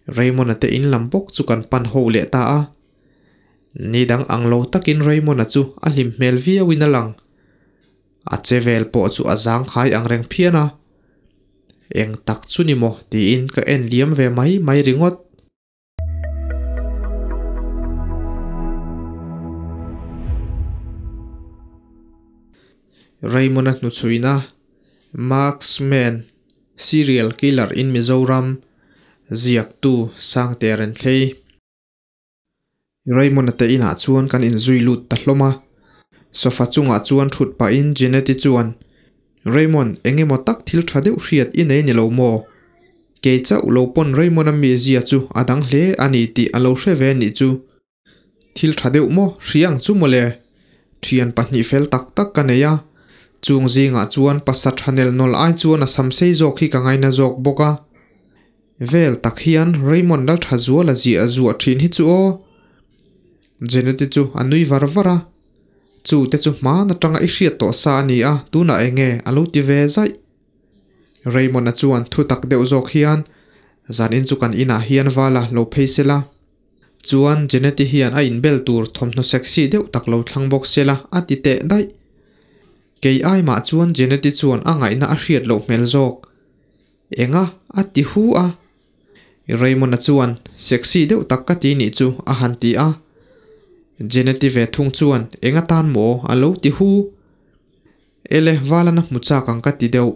Raymond-a te in lam bawk chu kan pan ho leh ta a. Ni dang ang lo takin Raymond-a chu a hlim hmel viauin a lang. A che vel pawh chu a zangkhai ang reng phian a. Eng tak chu ni maw tiin ka en liam ve mai mai ringawt. Raymond-a hnuchhuina Marksman Serial Killer in Mizoram ziaktu Sangte Renthlei. Raymond-a te inah chuan kan inzui lut ta hlawm a. Sofa chungah chuan thut pahin Jeanette-i chuan, Raymond, eng emaw tak thil tha deuh hriat i nei ni lo maw? Kei chauh lo pawn Raymond-a mizia chu a dang hle a ni tih a lo hre ve nih chu. Thil tha deuh maw hria ang chu mawle? Thian pahnih fel tak tak ka nei a, chung zingah chuan pasa tha nel nawl ai chuan a sam sei zawk hi ka ngaina zawk bawk a. Vel tak hian Raymond lal tha zual a ziah zuah thin hi chu aw. Jeneti chu a nui var var a, Chu te chu hman atanga i hriat tawh sa a ni a, tunah eng nge a lo ti ve zaih. Raymond-a chuan thu tak deuh zawk hian, Zanin chu kan inah hian vala lo phei sela. Chuan Jeneti hian a inbel tur thawmhnaw sexy deuh tak lo thlang bawk sela a ti teh daih. Kei ai mah chuan Jeneti chuan a ngaihna a hriat loh hmel zawk. Enga? a ti hu a. Raymond-a chuan sexy deuh tak ka ti nih chu a han ti a. Jeneti ve thung chuan eng atan maw a lo ti hu. Ele Valana hmu chak ang ka ti deuh.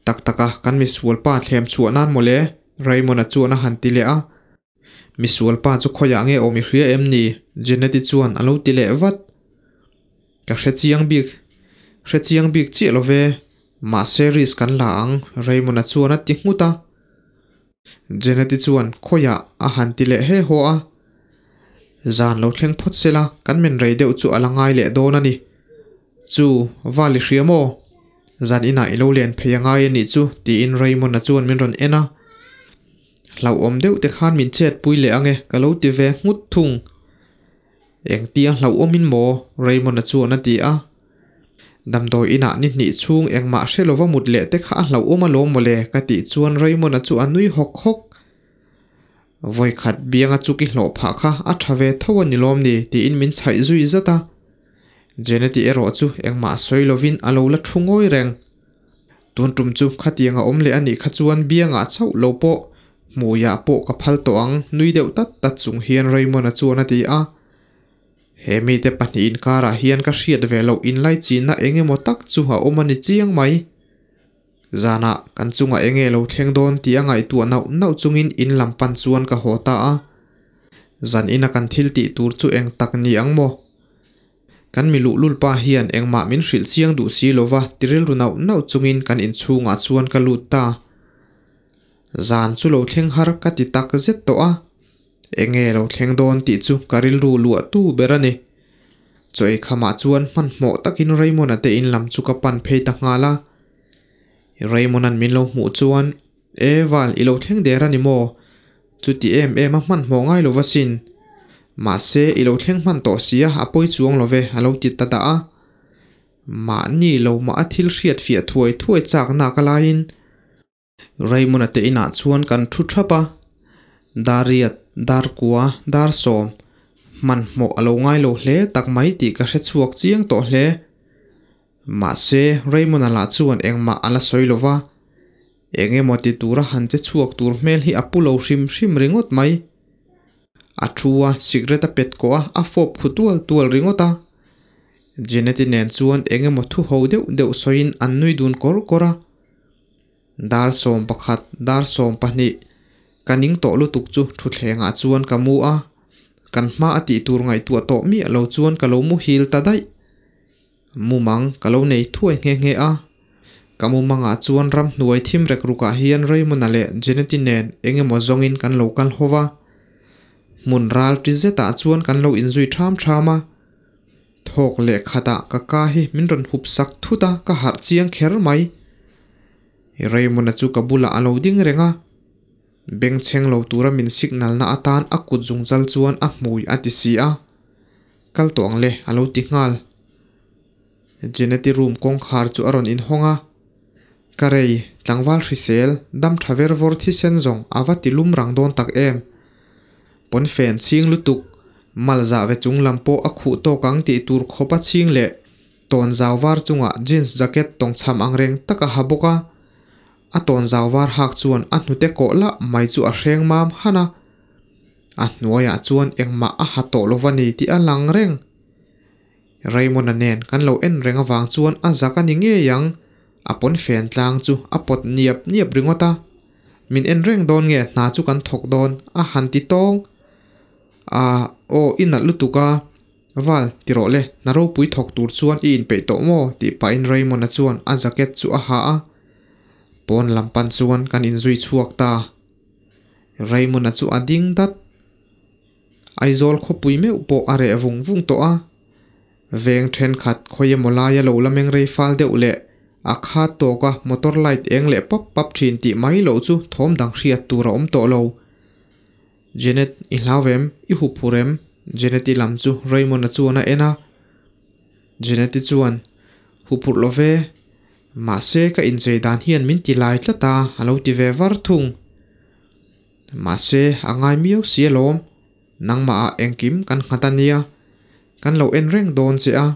Tak taka kan misual pa thlem chhuah nan mawle Raymond-a chuan a han ti leh a. Misual pa chu khawiah nge awm i hria em ni? Jeanette-i chuan a lo ti leh vat. Ka hre chiang bik, hre chiang bik chiah lo ve. Mahse risk kan la ang Raymond-a chuan a ti nghut a. Jeanette-i chuan khawiah a han ti leh he haw a. Zan lo thleng phawt sela kan men rei deuh chu a la ngai leh dawn a ni. Chu, val i hria maw? Zan inah i lo len phei a ngai a nih chu tiin Raymond-a chuan min rawn en a. Hlauhawm deuh te khan min chet pui leh ange ka lo ti ve nghut thung. Engtia hlauhawmin maw? Raymond-a chuan a ti a. Damdawi inah ni hnih chhung engmah hre lova mut leh te kha a hlauhawm alawm mawle ka tih chuan Raymond-a chu a nui hawk hawk. Vawikhat bianga chu ki hlawh phah kha a tha ve tho a ni lawm ni tiin min chhaih zui zat a. Jeneti erawh chu engmah sawi lovin a lo la thu ngawi reng. Tun tum chu khatiang a awm leh a nih kha chuan biangah chauh lo pawh hmuiah pawh ka phal tawh ang nui deuh tat tat chung hian Raymond-a chuan a ti a. He mite pahnih inkarah hian ka hriat ve loh inlaichinna eng emaw tak chu a awm a ni chiang mai. Zanah kan chungah eng nge lo thleng dawn tih a ngaihtuah nauh nauh chungin in lam pan chuan ka haw ta a. Zan ina kan thil tih tur chu eng tak ni ang maw? Kan mi luhlul pa hian engmah min hrilh chiang duh si lova ti rilru nauh nauh chungin kan inchhungah chuan ka lut ta. Zan chu lo thleng har ka ti tak zet tawh a, enge lo thleng dawn tih chu ka rilru luah tu ber a ni. Chaw ei khamah chuan hmanhmawh takin Raymond-a te in lam chu ka pan phei ta nghal a. Raymond-a'n min lo hmuh chuan, E Val, i lo thleng der a ni maw? Chuti em em a hmanhmawh ngai lo va sin. Mahse, i lo thleng hman tawh si a, a pawi chuang lo ve, a lo ti ta dah a. Mahni lo mah a thil hriat fiah thuai thuai chak nak a laiin Raymond-a te inah chuan kan thu thap a. Dariat, Darkua, Darsawm, hmanhmawh a lo ngai lo hle tak mai tih ka hre chhuak chiang tawh hle. Mahse, Raymond-a lah chuan engmah a la sawi lo va. Eng emaw ti tura han che chhuak tur hmel hi a pu lo hrim hrim ringawt mai. A thu a, cigarette a pet kawh a, a fawp khu tual tual ringawt a. Jeanette-i nen chuan eng emaw thu ho deuh deuh sawiin an nui dun kawr kawr a. Dar 11, dar 12, ka ning tawh lutuk chu thutthlengah chuan ka mu a. Kan hma a tih tur ngaihtuah tawh miah lo chuan ka lo muhil ta daih. Mumang ka lo nei thuai nghe nghe a. Ka mumangah chuan ramhnuai thim rek rukah hian Raymond-a leh Jeneti nen eng emaw zawngin kan lo kal ho va. Hmun ral ti zetah chuan kan lo inzui ṭham ṭham a. Thawk leh khatah ka ka hi min rawn hup sak thut a, ka harh chiang kher mai. Raymond-a chu ka bulah a lo ding reng a. Bengchheng lo tura min signal na atan a kut zungchal chuan a hmui a ti si a. Kal tawh ang le, a lo ti nghal. Jeneti room kawngkhar chu a rawn inhawng a. Ka rei, tlangval hrisel, dam tha ver vawr thisen zawng a va ti lum rang dawn tak em. Pawnfen chhing lutuk, mal zah ve chung lam pawh a khuh tawk ang tih tur khawp a chhing leh tawn zau var chungah jeans jacket tawngchham ang reng tak a ha bawk a. A tawn zau var hak chuan a hnute kawh lah mai chu a hreng mam han a. A hnuaiah chuan engmah a ha tawh lo va ni tih a lang reng. Raymond-a nen kan lo en reng avang chuan a zak a ni ngei ang, a pawnfen tlang chu a pawt niap niap ringawt a. Min en reng dawn nge hna chu kan thawk dawn a han ti tawng. A, aw i nalh lutuk a, Val, ti rawh le, hna ropui thawk tur chuan i inpeih tawh maw? tih pahin Raymond-a chuan a jacket chu a ha a. Pawn lam pan chuan kan inzui chhuak ta. Raymond-a chu a ding dat. Aizawl khawpui meuh pawh a reh vung vung tawh a. Veng thenkhat khawi emaw laia lo la meng rei fal deuh leh a khat tawka motor light eng leh pap pap thin tih mai loh chu thawm dang hriat tur a awm tawh lo. Jenet, i hlau em? I huphur em? Jenet-i lam chu Raymond-a chuan a en a. Jenet-i chuan, Huphurh lo ve. Mahse ka inchei dan hian min ti lai tlat a, a lo ti ve var thung. Mahse a ngai miau si alawm, nangmah ah engkim kan nghat a nia, kan lo en reng dawn che a,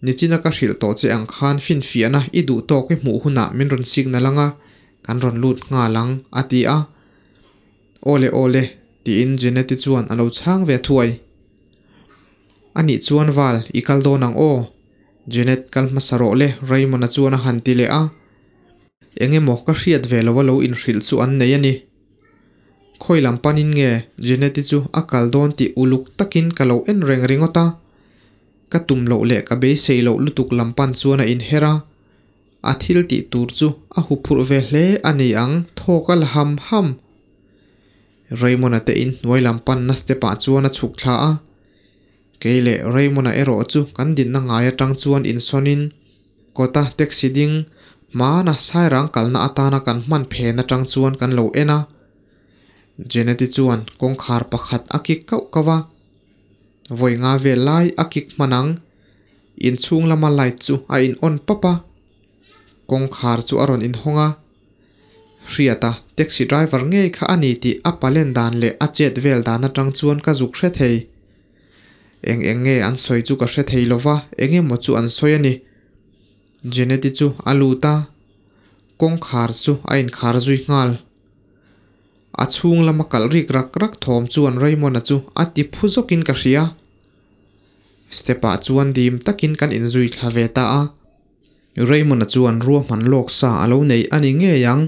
nichina ka hrilh tawh che ang khan finfiahna i duh tawk i hmuh hunah min rawn signal anga kan rawn lut nghal ang, a ti a. Awle awle, tiin Jeanette-i chuan a lo chhang ve thuai. A nih chuan Val, i kal dawn ang aw. Jeanette kal hmasa rawh le, Raymond-a chuan a han ti leh a. Eng emaw ka hriat ve lo a lo inhrilh chu an nei a ni. Khawi lam panin nge Jeanette-i chu a kal dawn tih uluk takin ka lo en reng ringawt a. Ka tum loh leh ka beisei loh lutuk lam pan chuan a inher a. A thil tih tur chu a huphurh ve hle a ni ang, thawk a la ham ham. Raymond-a te inhnuai lam panna step ah chuan a chhuk thla a. Kei leh Raymond-a erawh chu kan dinna ngai atang chuan insawnin kawta taxi ding hmana sairang kalna atana kan hman phen atang chuan kan lo en a. Jenet-i chuan kawngkhar pakhat a kik kauh kauh a. Vawi nga vel lai a kik hman ang. Inchhung lama light chu a in on pap a. Kawngkhar chu a rawn inhawng a. Hriata taxi driver ngei kha a ni tih a palen dan leh a chet vel dan atang chuan ka zuk hre thei. Eng eng nge an sawi chu ka hre thei lova, eng emaw chu an sawi a ni. Jenet-i chu a lut a, kawngkhar chu a inkhar zui nghal. A chhung lama kalh rik rak rak thawm chuan Raymond-a chu a ti phu zawkin ka hria. Step-ah chuan dim takin kan inzui thla ve ta a. Raymond-a chuan ruahman lawk sa a lo nei a ni ngei ang.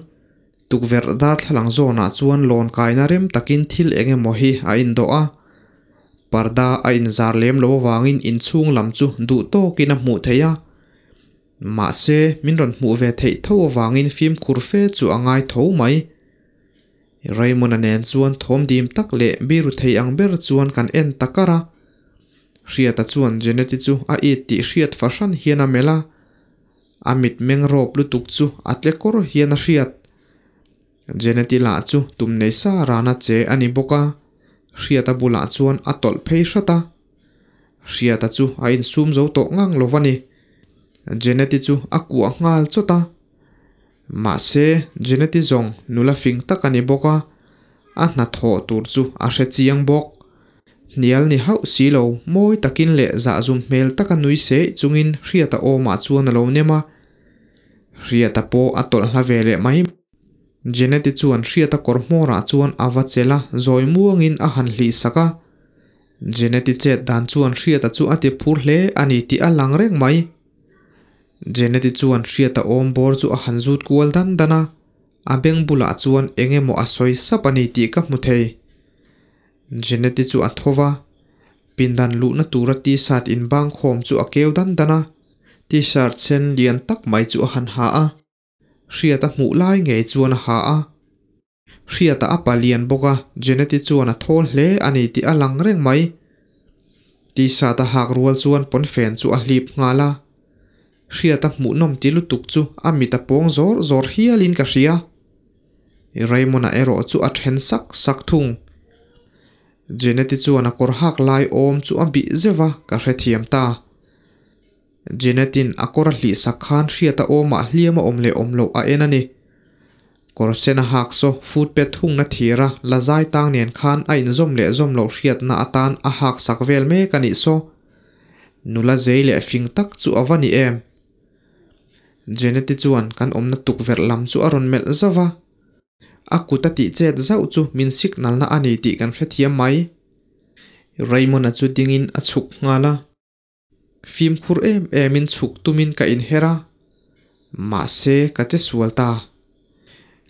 Tukverh darthlalang zawnah chuan lawn kaina rem takin thil eng emaw hi a indawh a. Parda a inzar lem lo avangin inchhung lam chu duh tawkin a hmuh theih a. Mahse, min rawn hmuh ve theih tho avangin fimkhur fe chu a ngai tho mai. Raymond-a nen chuan thawm dim tak leh biru thei ang ber chuan kan en ta kar a. Hriata chuan Jenet-i chu a it tih hriat fahran hian a melh a, a mitmeng rawp lutuk chu a tle kawr hian a hriat. Jenet-i lah chu tum nei sa rana che a ni bawk a, Hriata bulah chuan a tawlh phei hrat a. Hriata chu a insum zo tawh ngang lo va ni. Jenet-i chu a kuah nghal chawt a. Mahse, Jenet-i zawng nula fing tak a ni bawk a, a hnathawh tur chu a hre chiang bawk. Hnial ni hauh si lo, mawi takin leh zahzum hmel taka nui seih chungin Hriata awmah chuan a lo nem a. Hriata pawh a tawlh hla ve leh mai. Jenet-i chuan Hriata kawr hmawrah chuan a va chelh a, zawi muangin a han hlih sak a. Jenet-i chet dan chuan Hriata chu a ti phur hle a ni tih a lang reng mai. Jenet-i chuan Hriata awm bawr chu a han zut kual dan dan a, a beng bulah chuan eng emaw a sawi sap a ni tih ka hmu thei. Jenet-i chu a tho va, pindan luhna tura t-shirt inbang khawm chu a keu dan dan a, t-shirt sen lian tak mai chu a han ha a, Hriata hmuh lai ngei chuan a ha a. Hriata a palian bawk a, Jenet-i chuan a thawl hle a ni tih a lang reng mai. T-shirt a hak rual chuan pawnfen chu a hlip nghal a, Hriata hmuhnawm ti lutuk chu a mit a pawng zawr zawr hialin ka hria. Raymond-a erawh chu a then sak sak thung. Jenet-i chuan a kawr hak lai awm chu a bih zeuh a, ka hrethiam ta. Jenet-in a kawr a hlih sak khan hriat a awmah hliam a awm leh awm loh a en a ni. Kawr sen a hak saw footpath hungna thira la zai tang nen khan a inzawm leh zawm loh hriatna atan a hak sak vel mek a nih saw. Nula zei leh fing tak chu a va ni em? Jenet-i chuan kan awmna tukverh lam chu a rawn melh zauh va. A kut a tih chet zauh chu min signal na a ni tih kan hrethiam mai. Raymond-a chu dingin a chhuk nghal a. Fimkhur em emin chhuk tumin ka inher a, mahse ka che sual ta.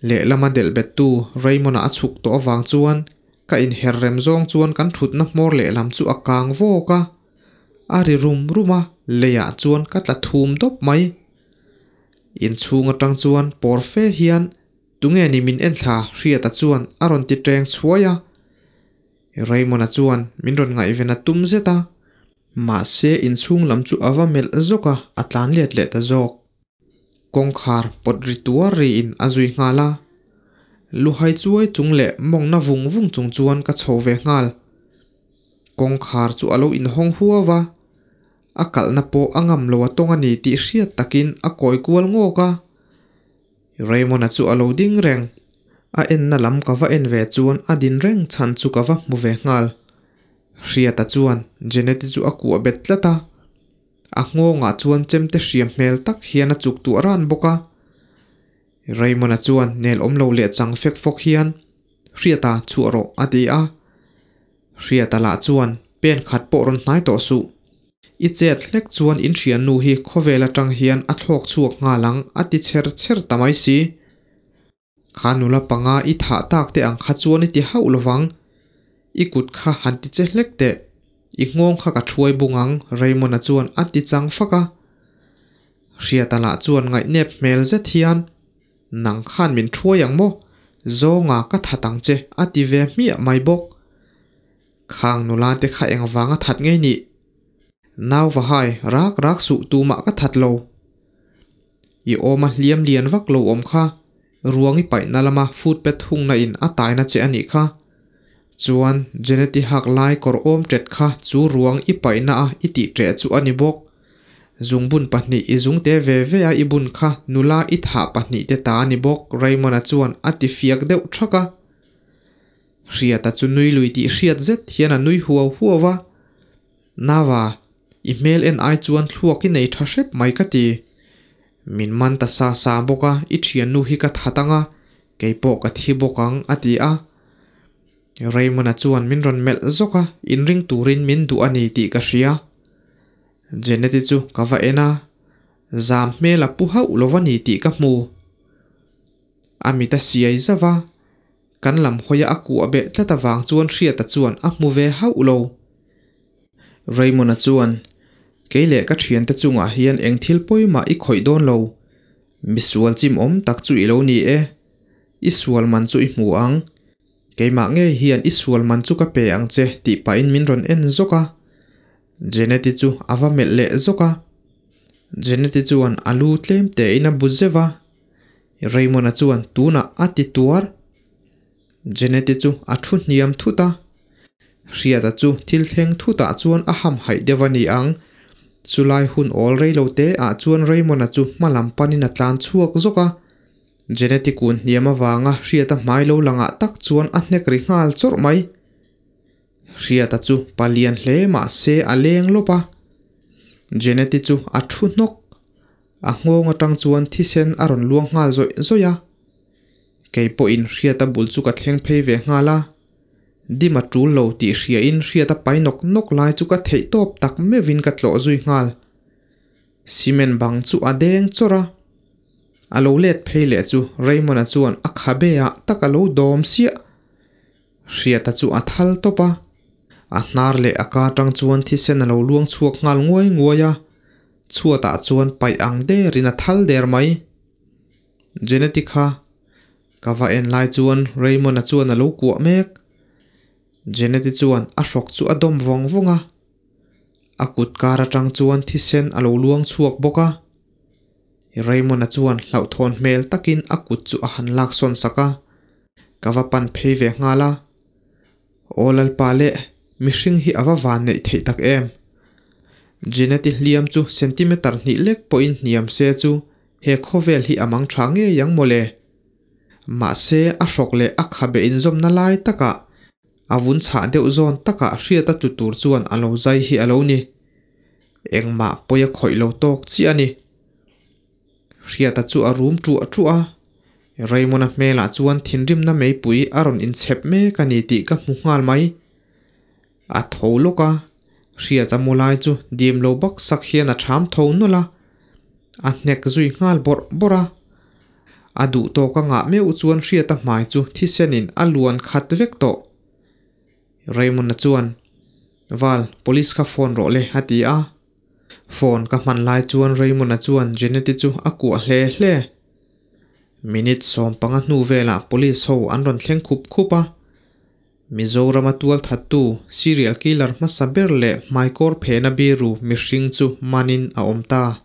Lehlama delh bettu Raymond-a a chhuk tawh avang chuan ka inher rem zawng chuan kan thutna hmawr lehlam chu a kang vawk a, a ri rum rum a, leiah chuan ka tla thum dawp mai. Inchhung atang chuan pawr fe hian tunge ni min enthla Hriata chuan a rawn ti teng chhuai a. Raymond-a chuan min rawn ngaihven a tum zet a. Mahse inchhung lam chu a va melh zawk a, a tlan let leh ta zawk. Kawngkhar pawt ri tuar riin a zui nghal a. Luhai chuai chung leh mawngna vung vung chung chuan ka chho ve nghal. Kawngkhar chu a lo inhawng huau a, a kalhna pawh a ngam lo a tawng a ni tih hriat takin a kawi kual ngawk a. Raymond-a chu a lo ding reng. A enna lam ka va en ve chuan a din reng chhan chu ka va hmu ve nghal. Hriata chuan Jenet-i chu a kuah bet tlat a, a nghawngah chuan chemte hriam hmel tak hian a chuk tuah ran bawk a. Raymond-a chuan nel awm lo leh chang fek fawk hian, Hriata, chhuah rawh, a ti a. Hriata lah chuan, Pen khat pawh rawn hnai tawh suh. I chet hlek chuan in hriannu hi khawvel atang hian a thlawk chhuak nghal ang, a ti chher chher ta mai si. Kha nula panga i thah tak te ang kha chuan i ti hauh lovang. I kut kha han ti che hlek teh. I nghawng kha ka thuai bung ang, Raymond-a chuan a ti chang fak a. Hriata lah chuan ngaihnep hmel zet hian, Nang khan min thuai ang maw? Zawnga ka that ang che, a ti ve hmiah mai bawk. Khang nula te kha engvang a that ngei nih? Nau va hai, rak rak suh tumah ka that lo. I awma hliam lian vak lo awm kha, ruang i paihna lama footpath hungna in a taina che a nih kha. Chuan Jeneti hak lai kawr awm tet kha chu ruang i paihna a i tih ṭeh chu a ni bawk. Zungbun pahnih i zungte ve ve a i bun kha nula i thah pahnih te ta a ni bawk Raymond-a chuan a ti fiak deuh ṭhak a. Hriata chu nui lui tih hriat zet hian a nui huau huau a. Nava, i hmel en ai chuan thluak i nei tha hrep mai ka ti. Min man ta sa sa bawk a, i thiannu hi ka that ang a, kei pawh ka thi bawk ang, a ti a. Raymond-a chuan min rawn melh zawk a, inring turin min duh a ni tih ka hria. Jenet-i chu ka va en a, zam hmel a pu hauh lo va ni tih ka hmu. A mit a siai zauh a, Kan lam hawia a kuah beh tlat avang chuan Hriata chuan a hmu ve hauh lo. Raymond-a chuan, Kei leh ka thiante chungah hian eng thil pawimah i khawih dawn lo. Misual chim awm tak chu i lo ni e. I sual man chu i hmu ang. Keimah ngei hian i sual man chu ka pe ang che tih pahin min rawn en zawk a. Jenet-i chu a va melh leh zawk a. Jenet-i chuan a lu tlem tein a bu zeuh a. Raymond-a chuan tunah a ti tuar. Jenet-i chu a thu hniam thut a. Hriata chu thil thleng thutah chuan a hamhaih deuh a ni ang. Chulai hun awl rei lo te ah chuan Raymond-a chu hma lam panin a tlan chhuak zawk a. Jenet-i kun hniam avanga Hriata hmai lo langah tak chuan a hnek ri nghal chawrh mai. Hriata chu palian hle mah se a leng lawp a. Jenet-i chu a thu hnawk. A nghawng atang chuan thisen a rawn luang nghal zawih zawih a. Kei pawhin Hriata bul chu ka thleng phei ve nghal a. Dim a tul lo tih hriain Hriata pai nawk nawk lai chu ka theih tawp tak meuhin ka tlawh zui nghal. Cement bang chu a deng chawrh a. A lo let phei leh chu Raymond-a chuan a khabe ah tak a lo dawm siah. Hriata chu a thal tawp a, a hnar leh a ka atang chuan thisen a lo luang chhuak nghal nguai nguai a, chhuatah chuan paih ang derin a thal der mai. Jeneti kha ka va en lai chuan Raymond-a chuan a lo kuah mek. Jeneti chuan a hrawk chu a dawm vawng vawng a, a kut kar atang chuan thisen a lo luang chhuak bawk a. Raymond-a chuan hlauhthawn hmel takin a kut chu a han lak sawn sak a. Ka va pan phei ve nghal a. Aw Lalpa leh, mihring hi a va van neih theih tak em? Jeanette-i hliam chu centimeter hnih lek pawhin hniam se chu he khawvel hi a mang tha ngei ang mawle. Mahse a hrawk leh a khabe inzawmna lai takah a vun chhah deuh zawn takah hriat a tlu tur chuan a lo zai hi a lo ni. Engmah pawi a khawih lo tawk chiah a ni. Hriata chu a rum ṭuah ṭuah a, Raymond-a hmelah chuan thinrimna meipui a rawn inchhep mek a ni tih ka hmu nghal mai. A tho lawk a, Hriata mu lai chu dim lo bak sak hian a ṭham tho nawlh a, a hnek zui nghal bawrh bawrh a. A duh tawk a ngah meuh chuan Hriata hmai chu thisenin a luan khat vek tawh. Raymond-a chuan, Val, police kha phone rawh le, a ti a. Phone ka hman lai chuan Raymond-a chuan Jeanette-i chu a kuah hle hle. Minute 15 hnu velah police ho an rawn thleng khup khup a. Mizorama tualthattu serial killer hmasa ber leh hmaikawr phena biru mihring chu manin a awm ta.